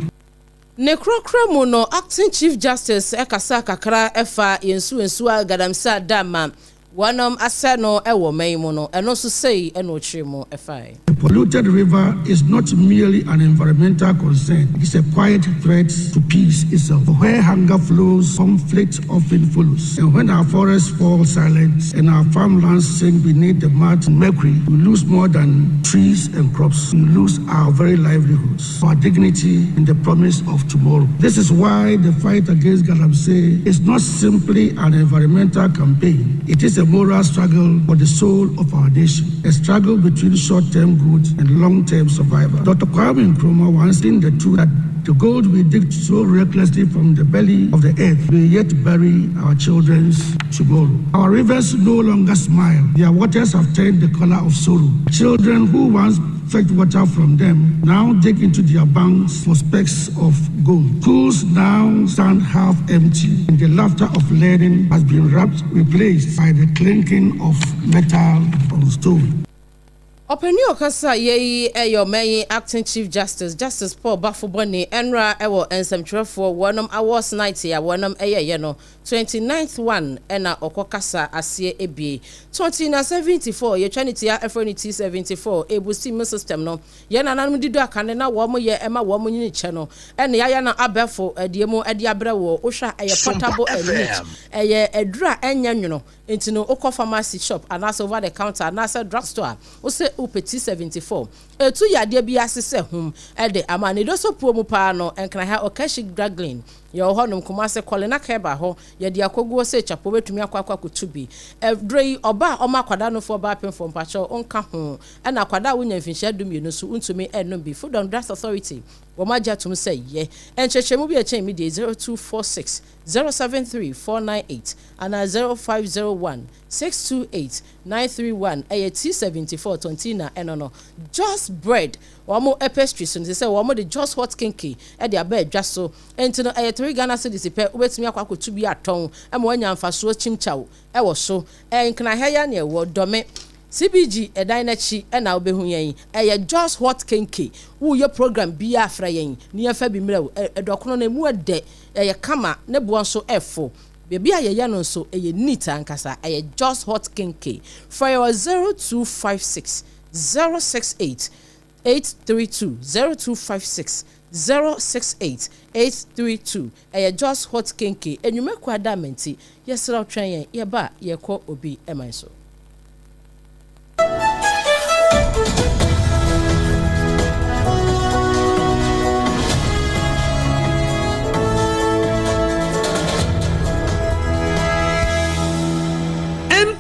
Ne korɔkorɔ mu no, Acting Chief Justice kasaa kakra faa yɛn nsuwansuwa Galamsey Dam a wɔnom asɛ no wɔ ɔman yi mu no, ɛno nso sei na ɔkyerɛ mu fae. A polluted river is not merely an environmental concern, it is a quiet threat to peace itself. For where hunger flows, conflict often follows. And when our forests fall silent and our farmlands sink beneath the mud and mercury, we lose more than trees and crops. We lose our very livelihoods, our dignity, and the promise of tomorrow. This is why the fight against Galamsey is not simply an environmental campaign. It is a a moral struggle for the soul of our nation, a struggle between short-term growth and long-term survival. Dr. Kwame Nkrumah once in the truth that the gold we dig so recklessly from the belly of the earth may yet bury our children's tomorrow. Our rivers no longer smile. Their waters have turned the color of sorrow. Children who once fetch water from them now dig into their banks for specks of gold. Schools now stand half empty, and the laughter of learning has been wrapped, replaced by the clinking of metal on stone. Ɔpanin a ɔkasa yɛ yi yɛ ɔman yi Acting Chief Justice, Justice Paul Baffoe-Bonnie, ɛnora wɔ nsɛmtwerɛfoɔ wɔnom awards night a wɔnom yɛeɛ no, 29th one na ɔkɔ kasa aseɛ ebie. Tɔnti na 74, yɛtwa ne tia frɛ no T74, ɛbu steam system no, yɛn nananom di dɔ akane na wɔn yɛ ɛma wɔn nyini kyɛ no, ɛna yɛayɛ no abɛɛfo deɛ mu de abrɛ woɔ, wohwɛ a ɛyɛ portable and neat, ɛyɛ aduru a ɛnyɛ nwono. Nti no wokɔ pharmacy shop anaasɛ over the counter anaasɛ drug store a, wose wopɛ T74. Ɛtu yadeɛ bi ase sɛ hum de ama. Ne doso puo mu paa no, Nkran ha Okashi Draglin yɛwɔ hɔ nom, Kumasi Kɔlena Kɛba hɔ yɛde akoguo sɛ kyapo wobɛtumi akɔ akɔ akɔtu bi. Aduro yi ɔba a ɔma akwadaa nofoɔ ba apemfoɔ mpakyɛw nka ho. Ɛna akwadaa a wonya mfinhyia dumienu nso wontumi nnom bi. Food and Drugs Authority wɔn agye atom sɛ yɛ. Nkyerɛkyerɛmu bi a ɛkyɛn me deɛ 0246 073 498 anaa 0501 628 931 ɛyɛ T74 Tontina ɛno no Just Bread wɔn pastries no te sɛ wɔn de Just Hot Kinky de aba adwa so enti no ɛyɛ 3 Ghana cedis pɛ wobɛtumi akɔ akɔtu bi atɔn ma wanya mfasoɔ kyimkyaw ɛwɔ so Nkenahɛ ya ne ɛwɔ Dɔme CBG ɛdan no akyi ɛna wobɛhu yɛn ɛyɛ Just Hot Kinky woyɛ program biara frɛ yɛn na yɛmfa bi mmerɛ wo ɛdɔkono no ɛmu ɛdɛ ɛyɛ kama ne boɔ nso ɛfo Baabi a yɛyɛ no nso, ɛyɛ neat ankasa. Ɛyɛ Just Hot Kenkey. Frɛ yɛn wɔ 0256 068 832, 0256 068 832. Ɛyɛ Just Hot Kenkey. Anwummerɛ kuada ama nti, yɛsrɛ wo twɛn yɛn. Yɛba a, yɛrekɔ obi man so.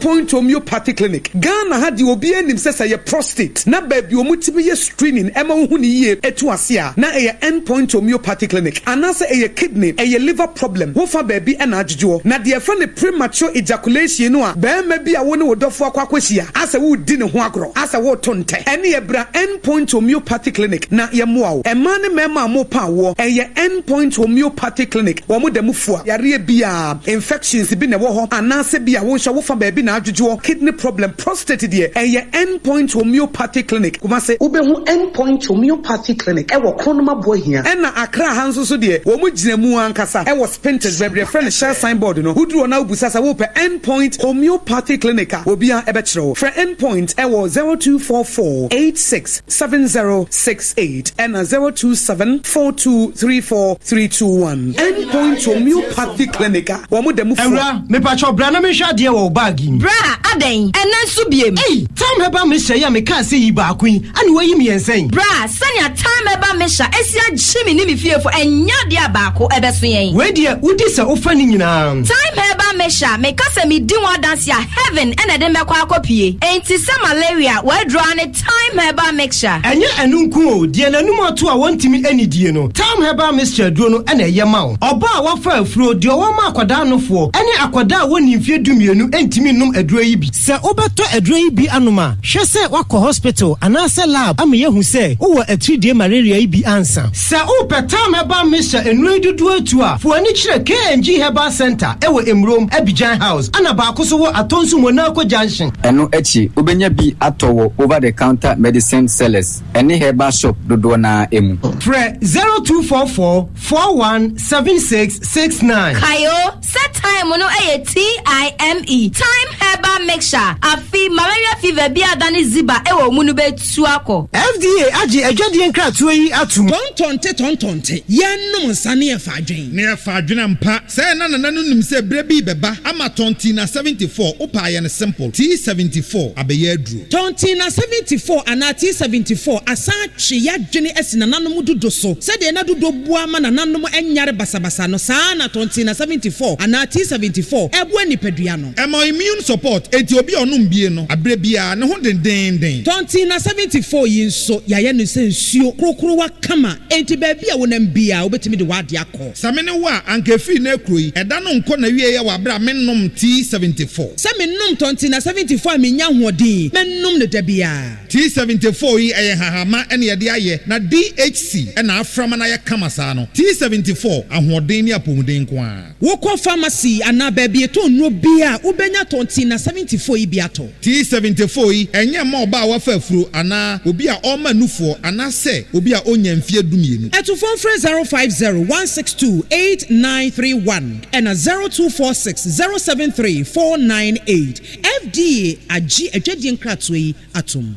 Point Homeopathy Clinic, Ghana ha deɛ obiara nim sɛ sɛ ɛyɛ prostate na baabi a wɔtumi yɛ screening ɛma wohu no yie ɛtu ase a na ɛyɛ End Point Homeopathy Clinic anaasɛ ɛyɛ kidney, ɛyɛ liver problem, wofa baabi ɛna adwodwoɔ. Na deɛ yɛfrɛ no premature ejaculation no a barima bi a wo ne wo dɔfo akɔ akɔhyia asɛ woredi ne ho agorɔ, asɛ woreto ntɛ, ɛneɛ bra End Point Homeopathy Clinic na yɛmmoa wo. Mmaa ne mmarima a morepa awoɔ, ɛyɛ End Point Homeopathy Clinic, wɔn da mu fua yareɛ biara, infections bi na ɛwɔ hɔ anaasɛ bi a wo nso wofa baabi na adwodwoɔ, kidney problem, prostate deɛ, ɛyɛ End Point Homeopathy Clinic, Kumasi. Wobɛhu End Point Homeopathy Clinic wɔ Kronom Aboahia. Ɛna Accra ha nso so deɛ, wɔn gyina mu ankasa wɔ Spintex, baabi a yɛfrɛ no Shell sign board no. Woduru hɔ na wobisa sɛ worepɛ End Point Homeopathy Clinic a, obiara bɛkyerɛ wo. Frɛ End Point wɔ 0244 86 7068 ɛna 027 4234 321. End Point Homeopathy Clinic a wɔn da mu fua. Awura, mepakyɛw bra na menhwɛ adeɛ wɔ wo bag yi mu. Bra, adɛn? Ɛnnɛ nso biem? Ei! Thyme Herbal Mixture yi a mekaa sɛ yi baako yi, ɛna woayi mmiɛnsa yi? Bra, sɛnea Thyme Herbal Mixture asi agye me ne me fiefo, ɛnyɛ adeɛ a baako ɛbɛso yɛn. Wei deɛ, wodi sɛ wofa ne nyinaa. Thyme Herbal Mixture, meka sɛ medi ho adanse a, heaven na ɛde me bɛkɔ akɔpue. Enti sɛ malaria, w'aduro ara ne Thyme Herbal Mixture. Ɛnyɛ ɛno nko o, deɛ n'anum ato a wɔntumi nnidie no, Thyme Herbal Mixture aduro no na ɛyɛ ma wo. Ɔbaa a wafa afuro, deɛ ɔwɔ ma akwadaa nofoɔ, ne akwadaa a wɔnnii mfeɛ dumienu ntumi nnom aduro yi bi. Sɛ wobɛtɔ aduro yi bi anom a, hwɛ sɛ woakɔ hospital anaasɛ lab ama yɛahu sɛ wowɔ atiridie malaria yi bi ansa. Sɛ wopɛ Thyme Herbal Mixture nnuro yi dodoɔ atu a, fa w'ani kyerɛ KNG Herbal Centre wɔ Emurom, Abidjan House, ɛna baako nso wɔ Atonsu Monaco Junction. Ɛno akyi, wobɛnya bi atɔ wɔ over-the-counter medicine sellers ne herbal shop dodoɔ no ara mu. Frɛ 0244 41 76 69. Kae o, sɛ thyme no yɛ TIME, Thyme Herbal Mixture, afi malaria fever. fever bi a adane ziba wɔ wo mu no bɛtu akɔ. FDA agye adwadie nkratoɔ yi atom. Tɔntɔnte tɔntɔnte, yɛnnom nsa ne yɛfa adwen. Na yɛfa adwene ampa. Sɛɛ na Nana no nim sɛ berɛ bi rebɛba ama Tɔntina 74, wopɛ a yɛ no simple, T74 abɛyɛ aduro. Tɔntina 74 anaa T74 asan atwe y'adwene asi nananom dudo so. Sɛdeɛ na dudo boa ma nananom nyare basabasa no, saa ara na Tɔntina 74 anaa T74 boa nipadua no. Ɛma immune support, enti obi a ɔnom bie no, aberɛ biara, ne ho dendeenden. Tɔntina 74 yi nso, yɛayɛ no sɛ nsuo korokorowa kama, enti baabi a wonam biara, wobɛtumi de w'adeɛ akɔ. Sɛ me ne wo a, anka ɛfiri nnɛ rekuro yi, ɛda no nkɔ n'awieɛ wɔ aberɛ a mennom T74. Sɛ menom Tɔntina 74 a mennya ahoɔden, mɛnom no da biara. T74 yi, ɛyɛ nhahamma na yɛde ayɛ, na DHC na afra ma no ayɛ kama saa no. T74, ahoɔden ne apɔmuden nko ara. Wokɔ pharmacy anaa baabi yɛtɔn nnuro biara a, wobɛnya Tɔntina 74 yi bi atɔ. T74 yi, ɛnyɛ mma ɔbaa a wafa afuro anaa obi a ɔrema nufoɔ anaasɛ obi a ɔnnya mfeɛ dumienu. Atufoɔ mfrɛ 050 162 8931 ɛna 0246 073 498. FDA agye adwadie nkratoɔ yi atom.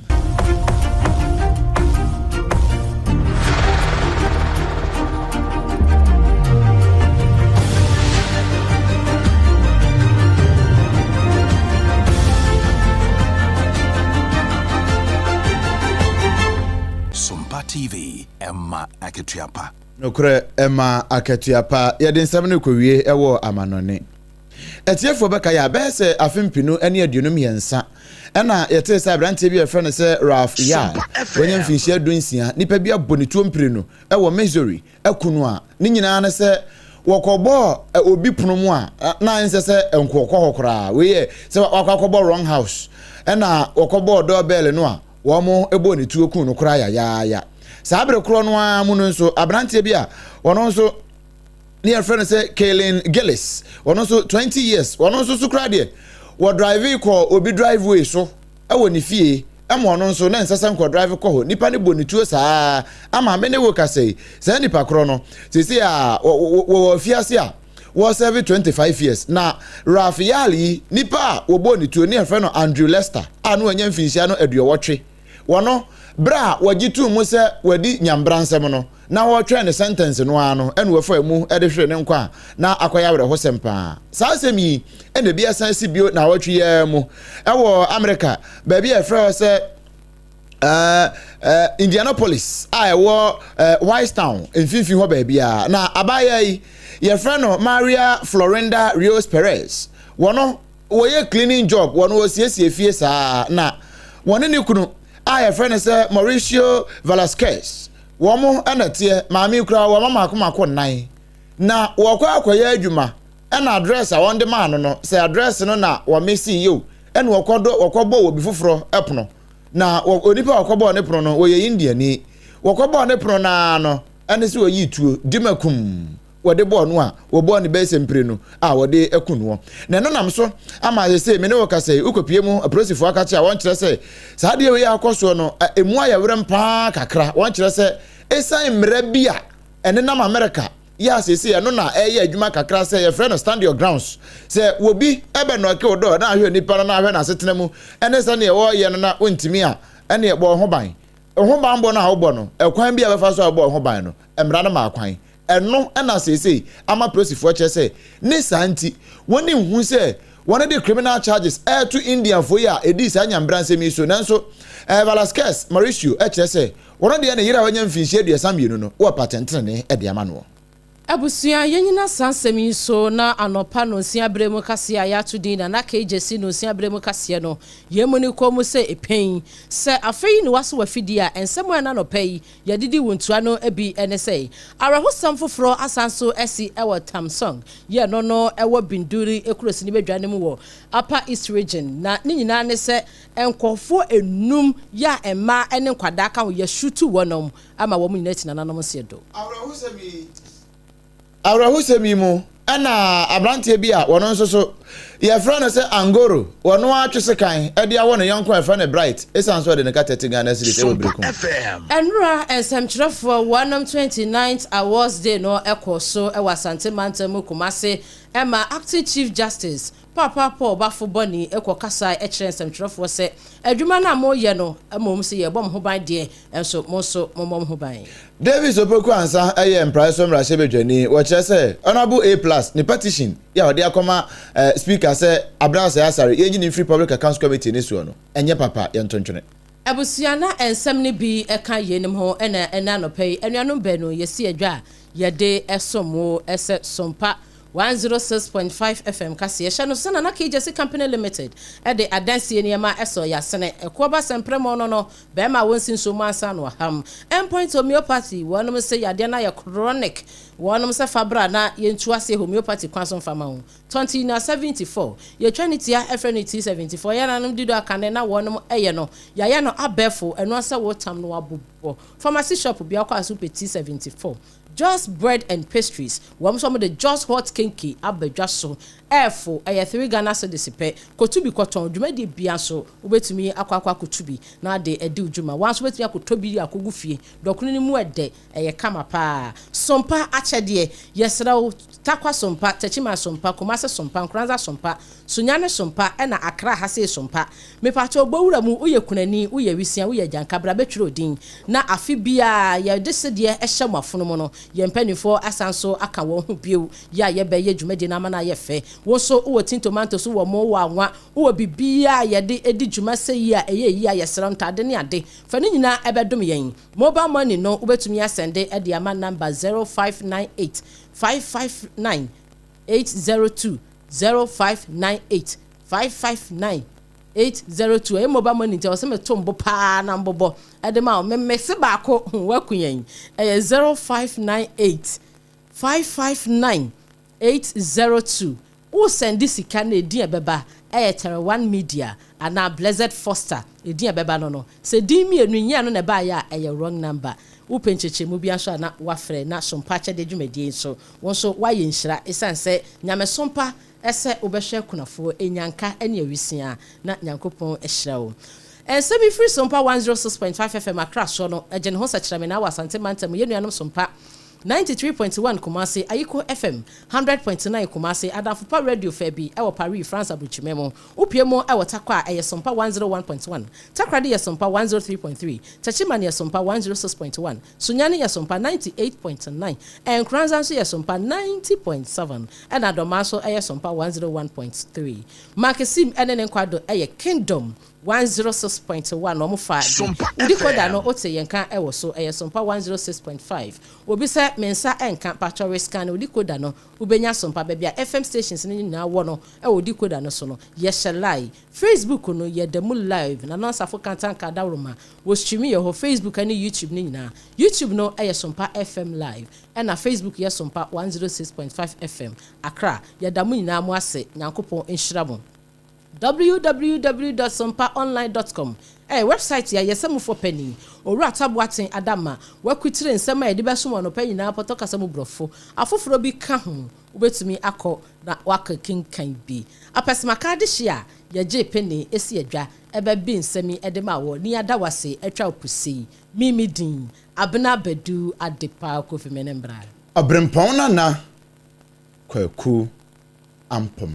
Sompa TV, ɛma akatua pa. Nokorɛ, ɛma akatua pa. Yɛde nsɛm no rekɔwie wɔ amanɔne. Atiefoɔ bɛkae a, bɛyɛ sɛ afe mpenu ne 23 ɛna yɛtee sɛ aberanteɛ bi a yɛfrɛ no sɛ Ralph Yarl, wanya mfinhyia 16, nipa bi abɔ ne tuo mprenu wɔ Missouri aku no a ne nyinaa ne sɛ wɔkɔbɔɔ obi pono mu a na ɛnsɛ sɛ nkɔkɔ hɔ koraa. Wei yɛ sɛ wakɔ akɔbɔ wrong house ɛna wɔkɔbɔɔ doorbell no a wɔn bɔɔ ne tuo kuu no koraa yayaaya. Saa bere korɔ no ara mu no nso aberanteɛ bi a ɔno nso ne yɛfrɛ no sɛ Kaylin Gillis ɔno nso 20 years ɔno nso so koraa deɛ wɔdrive kɔ obi driveway so wɔ ne fie ɛma ɔno nso na nsɛ sɛ nkɔ drive kɔ hɔ nipa no bɔ ne tuo saa ama me ne wo kasa yi saa nipa korɔ no sisi a wɔwɔ afiase a wɔsɛve 25 years na Ralph Yal yi nipa a wɔbɔ ne tuo ne yɛfrɛ no Andrew Lester a no wanya mfinhyia no 80 Wɔno, berɛ a wɔgye too mu sɛ wadi nyambransɛm no, na wɔretwɛn ne sɛntɛnse no ara no, ɛna wɔfaa mu de hweree ne nkwa a na akɔyɛ awerɛhosɛm paa. Saa asɛm yi na ebi asan asi bio naawɔtwe yi ara mu wɔ Amerika, baabi a yɛfrɛ hɔ sɛ uh, uh, Indianapolis a ɛwɔ uh, Whitestown mfimfini hɔ baabi a. Na abaayewa yi, yɛfrɛ no Maria Florinda Rios Perez. Wɔno, wɔyɛ cleaning job, wɔn wɔsiesie fie saa na wɔne ne kunu a yɛfrɛ no sɛ Mauricio Velasquez wɔn na teɛ maame kura wɔn mako mako nnan na wɔkɔ akɔyɛ adwuma ɛna address a wɔn de maa no no sɛ address no na wɔn si yio ɛna wɔkɔ do wɔkɔ bɔ wɔ bi foforɔ ɛpono na onipa a wɔkɔ bɔɔ ne pono no wɔyɛ Indiani wɔkɔ bɔɔ ne pono naa no ɛne sɛ wɔyi tuo di ma kum wɔde bɔɔ no a wɔbɔɔ no bɛyɛ sɛ mprenu a wɔde aku noɔ. Na ɛno nam so ama seesei me ne wo kasa yi, wokɔpie mu apolisifoɔ akakye a wɔnkyerɛ sɛ saa adeɛ wei a akɔ soɔ no, ɛmu ayɛ werɛm paa kakra. Wɔnkyerɛ sɛ ɛsiane mmara bi a ɛnenam Amerika yɛ a seesei ɛno na ɛyɛ adwuma kakra sɛ yɛfrɛ no stand your grounds. Sɛ wɔbi ɛbɛnɔke wo dɔ na ahwɛ nipa no na ahwɛ n'asetena mu ɛne sɛdeɛ wɔreyɛ no na wontumi a ɛneɛ bɔ wo ho ban. Ho banbɔ no a wobɔ no, ɛkwan bi a bɛfa so a wobɔ wo ho ban no, mmara no ma kwan. Ɛno na seesei ama polisifoɔ kyerɛ sɛ ne saa nti wɔn nhu sɛ wɔn de criminal charges ɛreto Indianfoɔ yi a ɛdii saa nyambra nsɛm yi so. Nanso eh, Velasquez Mauricio kyerɛ sɛ wɔn deɛ ne yere a wanya mfinhyia 32 no wɔ patentenene de ama noɔ. Abusua, yɛnyina saa nsɛm yi so na anɔpa nonsia berɛ mu kaseɛ a yɛato din Nana Kay Gyasi nonsia berɛ mu kaseɛ no, yɛn mu no kɔ mu sɛ ɛpɛn sɛ afei yi ne waso w'afidie a nsɛm a ɛna anɔpa yi Yɛadidi wo ntua no bi ne sɛ, awerɛhosɛm foforɔ asan nso asi wɔ Tamsong, yɛ no no wɔ Binduri kurosini badwa no mu wɔ Upper East Region, na ne nyinaa ne sɛ nkurɔfoɔ nnum yɛ a mmaa ne nkwadaa ka ho yɛashutu wɔnom ama wɔn nyinaa asi nananom nseɛ do. Awerɛhosɛm yi Awerɛhosɛm yi mu na aberanteɛ bi a ɔno nso so Yɛfrɛ no sɛ Angoro, ɔno ara twe sekan de awɔ ne yɔnko a yɛfrɛ no Bright esiane sɛ ɔde ne ka 30 Ghana cedis wɔ Sompa berekum. FM. Ɛnora nsɛmtwerɛfoɔ wɔnom 29th Awards Day no kɔɔ so wɔ Asante mantam mu Kumase ma Acting Chief Justice Paapa Paul Bafo Bɔne kɔ kasae kyerɛɛ nsɛmtwerɛfoɔ sɛ adwuma no a moreyɛ no mmom sɛ yɛrebɔ mo ho ban deɛ nso mo nso mommɔ mo ho ban. Davis Opoku Ansah yɛ Mpraeɛ so mmarahyɛbadwani. Wɔkyerɛ sɛ Honourable A Plus ne petition yi a ɔde akɔma Speaker sɛ Abena Osei Asare yɛnyi no mfiri Public Accounts Committee no soɔ no, ɛnyɛ papa, yɛnto ntwene. Abusua na nsɛm no bi ka yeinom ho na ɛnnɛ anɔpa yi anuanom baanu yɛsi adwa a yɛde som wo sɛ Sompa 106.5 FM kaseɛ hyɛ no so sɛ Nana Kegyesi Company Limited de adansie nneɛma sɔ yɛasene ɛkoɔ ba sɛmprɛmo no no Bɛɛma a wɔnsi nsuo mu ansa na wɔaham. Endpoint Homeopathy, wɔnom se yadeɛ no ayɛ chronic, wɔnom sɛ fa bra na yɛntu aseɛ homeopathy kwan so mfa ma wo. Tɔntina 74, yɛtwa ne tia frɛ no T74, yɛn nananom di do akane na wɔnom yɛ no, yɛayɛ no abɛɛfo, ɛno ara sɛ wo tam no wabobɔ. Pharmacy shop biara kɔ a so wopɛ T74. Jos Bread and Pastries, wɔn nso wɔde Jos Hot Kenke aba dwa so. Ɛɛfo, ɛyɛ 3 Ghana cedis pɛ. Kɔtu bi kɔtɔn, dwumadie biara nso wobɛtumi akɔ akɔ akɔtu bi na ade adi wo dwuma. Wo ara nso wobɛtumi akɔtɔ bi akɔgu fie. Dɔkono no mu ɛdɛ, ɛyɛ kama pa ara. Sompa akyɛdeɛ, yɛsrɛ wo, Tarkwa Sompa, Techiman Sompa, Kumasi Sompa, Nkoranza Sompa, Sunyani Sompa ɛna Accra ha sei Sompa. Mepakyɛw bɔ wura mu, woyɛ kunani, woyɛ wisia, woyɛ agyanka, bra bɛtwerɛ odin. Na afe biara yɛde sedeɛ hyɛ mo afono mu no, yɛn mpaninfoɔ asan nso aka wɔn ho bio yɛ a yɛbɛ yɛ dwumadie no ama no ayɛ fɛ. Wo nso wowɔ tin tomantos, wowɔ mo, wowɔ anwa, wowɔ biribiara a yɛde di dwuma sɛ yi a ɛyɛ yie a yɛsrɛ wo ntaade ne ade, fa ne nyinaa bɛdom yɛn. Mobile money no wobɛtumi asɛnde de ama number 0598 559 802, 0598 559 802. Ɛyɛ mobile money nti ɛwɔ sɛ meto mbo paa na mbobɔ ɛde ma wo. Me mese baako ho waku yɛn. Ɛyɛ 0598 559 802. Wo sɛnde sika no edin a ɛbɛba ɛyɛ Terra One Media anaa Blessed Foster edin a ɛbɛba no no. Sɛ din mmienu nyɛ ɛno na ɛbaeɛ a ɛyɛ wrong number. Wopɛ nkyerɛkyerɛmu biara nso a na wafrɛ na Sompa Akyɛdeɛ dwumadie yi nso wo nso woayɛ nhyira ɛsiane sɛ Nyamesompa sɛ wobɛhwɛ akunafoɔ, anyanka ne awisiaa, na Nyankopɔn ahyira wo. Nsɛm yi firi Sompa 106.5 FM Accra soɔ no, gye ne ho sɛkyerɛmenaa wɔ Asante mantam mu, yɛn nuanom Sompa 93.1 Kumasi, Ayiko FM 100.9 Kumasi, Adamfo Pa Radio fɛ bi wɔ Paris, France aburokyima mu. Wopue mu wɔ Tarkwa a, ɛyɛ Sompa 101.1, Takoradi yɛ Sompa 103.3, Techiman yɛ Sompa 106.1, Sunyani yɛ Sompa 98.9, Nkoranza nso yɛ Sompa 90.7, ɛna Dɔmaa nso yɛ Sompa 101.3. Makesim ne ne nkwadɔ yɛ Kingdom 106.1, wɔn fa bi. Sompa Wodi koda no FM. wote yɛn nka wɔ so, ɛyɛ Sompa 106.5. Obi sɛ me nsa nka, patrɔ rescan wo decoder no, wobɛnya Sompa. Baabi a FM stations no nyinaa wɔ no wɔ decoder no so no, yɛhyɛ lie. Facebook no, yɛda mu live, Nana Asafo Kantanka Adaworoma, Wɔ stream yɛ hɔ Facebook ɛne YouTube no nyinaa. YouTube no yɛ Sompa FM live ɛna Facebook yɛ Sompa 106.5 FM Accra. Yɛda mo nyinaa mo ase Nyankopɔn nhyira mo. Www dot sompaonline dot com ɛyɛ wɛbsaet a yɛsɛ mufoɔ panin, Owura Taboaten Adamma, wakwitire nsɛm a yɛde bɛsom anɔpa nyinaa pɔtɔ kasa mu brɔfo afoforɔ bi ka ho. Wobɛtumi akɔ na woakɔkenkan bi. Apɛsɛmaka adehye a yɛgyee pene si adwa ɛbɛ bi nsɛm yi ɛde ma wɔ ni ada wase atwa wo pusi mi me din Abena Badu Adepa Kofi me ne mbra. Ɔbrempɔn Nana Kwaku Ampoma.